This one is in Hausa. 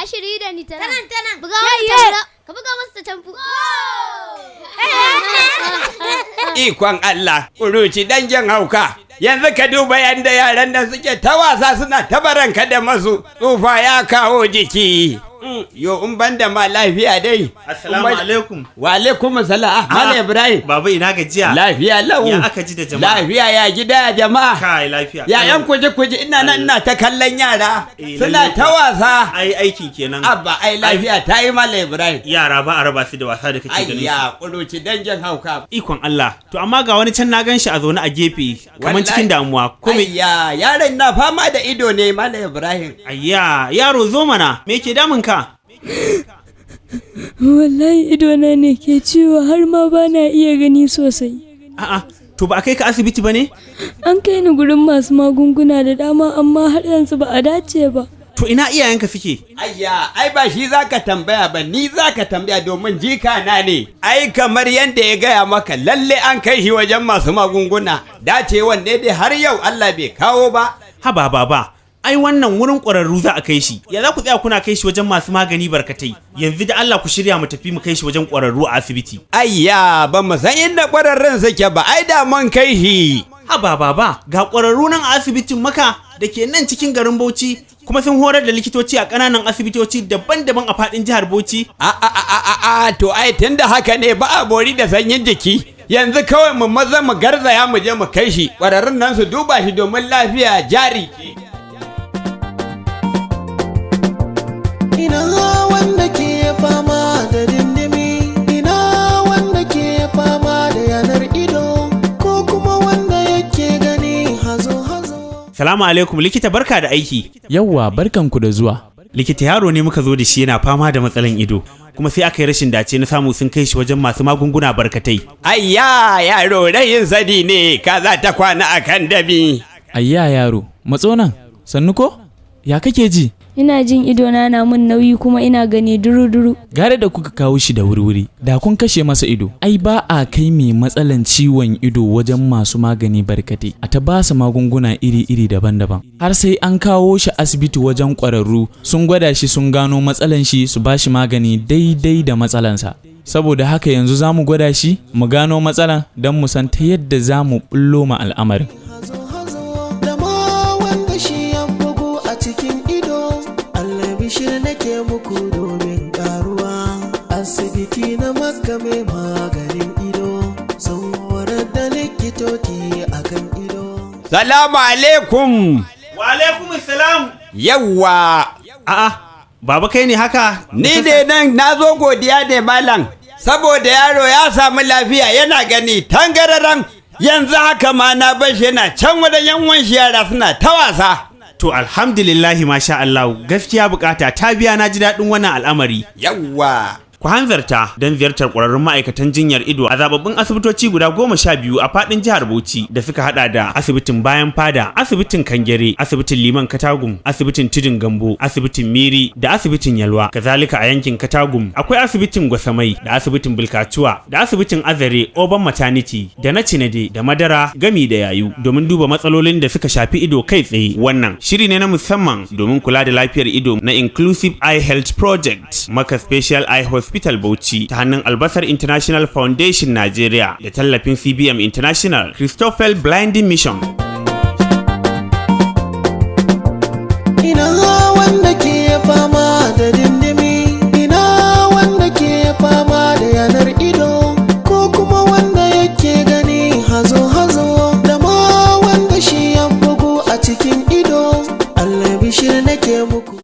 Ashiri da ni tana. Tanan tanan. Buga masa tambura. Ka buga masa tamfu. Ikon Allah, ƙuruci dangin hauka. Yanzu ka duba yadda yaran nan suke ta wasa suna ta baranka da masu tsufa ya kawo jiki. Yo in ban da ma lafiya dai. Assalamu alaikum. Wa alaikum salam. Malam Ibrahim. Baba, ina gajiya. Lafiya lau. Ya aka ji da jama'a? Lafiya, ya gida, ya jama'a? Kai, lafiya. Ya yan kuje kuje, ina nan ina ta kallon yara. Eh, Suna lalle ta kuwa. wasa. Ai aikin kenan. Abba, ai lafiya ta yi, Malam Ibrahim. Yara ba a raba su da wasa da kake ganin su. Ayya, ƙuruci dangin hauka. Ikon Allah. To amma ga wani can na gan shi a zaune a gefe kamar cikin damuwa. Ko me? Ayya, yaron na fama da ido ne, Malam Ibrahim. Ayya, yaro, zo mana. Me ke damun ka? Wallahi idona ne ke ciwo, har ma ba na iya gani sosai. A'a, to ba a kai ka asibiti ba ne? An kai ni gurin masu magunguna da dama, amma har yanzu ba a dace ba. To ina iyayenka suke? Ayya, ai ba shi zaka tambaya ba, ni zaka tambaya domin jika na ne. Ai kamar yadda ya gaya maka, lalle an kai shi wajen masu magunguna. Dacewan ne dai har yau Allah bai kawo ba. Haba baba, ai wannan wurin ƙwararru za a kai shi. Ya za ku tsaya kuna kai shi wajen masu magani barkatai? Yanzu da Allah ku shirya mu tafi mu kai shi wajen ƙwararru a asibiti. Ayya, ba mu san inda ƙwararrun suke ba, ai da mun kai shi. Haba baba, ga ƙwararru nan a asibitin Maka da ke nan cikin garin Bauchi, kuma sun horar da likitoci a ƙananan asibitoci daban-daban a faɗin jihar Bauchi. A a a a a a, to ai tunda haka ne ba a bori da sanyin jiki. Yanzu kawai mu maza mu garzaya mu je mu kai shi. Ƙwararrun nan su duba shi domin lafiya jari ce. Ina wanda ke fama da dindimi, ina wanda ke fama da yanar ido, ko kuma wanda yake gani hazo-hazo. Salamu alaikum likita, barka da aiki. Yawwa, barkanku da zuwa. Likita, yaro ne muka zo da shi yana fama da matsalan ido, kuma sai aka yi rashin dace na samu sun kai shi wajen masu magunguna barkatai. Ayya, yaro, rayin sadi ne, kaza ta kwana akan dabi. Ayya yaro, matso nan, sannu ko? Ya kake ji? Ina jin idona na mun nauyi kuma ina gani duru-duru. Gare da kuka kawo shi da wurwuri, da kun kashe masa ido. Ai ba a kai mai matsalan ciwon ido wajen masu magani barkatai, a ta ba su magunguna iri-iri daban-daban. Har sai an kawo shi asibiti wajen ƙwararru, sun gwada shi, sun gano matsalan shi, su ba shi magani daidai da matsalansa. Saboda haka yanzu za mu gwada shi, mu gano matsalan don mu san ta yadda za mu bullo ma al'amarin. Hazo-hazo da ma wanda shi ya bugu a cikin ido. Albishir nake muku domin karuwa. Asibiti na Makka mai maganin ido. Sun horar da likitoci akan ido. Salamu alaikum. Wa alaikum salam. Yawwa, A'a, baba, kai ne haka? Ni ne nan, na zo godiya ne, malam. Saboda yaro ya samu lafiya, yana gani tangararan, yanzu haka ma na bar shi yana can wajen yan shi, yara suna ta wasa. To alhamdulillahi, masha Allah, gaskiya bukata ta biya, na ji daɗin wannan al'amari. Yawwa. Ku hanzarta don ziyartar ƙwararrun ma'aikatan jinyar ido a zababbun asibitoci guda 12 a faɗin jihar Bauchi da suka hada da asibitin Bayan Fada, asibitin Kangere, asibitin Liman Katagum, asibitin Tudun Gambo, asibitin Miri da asibitin Yalwa. Kazalika a yankin Katagum akwai asibitin Gwasamai da asibitin Bulkacuwa da asibitin Azare Oban Maternity da na Cinade da Madara gami da Yayu domin duba matsalolin da suka shafi ido kai tsaye. Wannan shiri ne na musamman domin kula da lafiyar ido na Inclusive Eye Health Project, Maka Special Eye Hospital Bauchi, ta hannun Albasar International Foundation Nigeria da tallafin CBM International, Christoffel Blinding Mission. Ina wanda ke fama da dindimi, ina wanda ke fama da yanar ido, ko kuma wanda yake gani hazo-hazo, da ma wanda shi ya bugu a cikin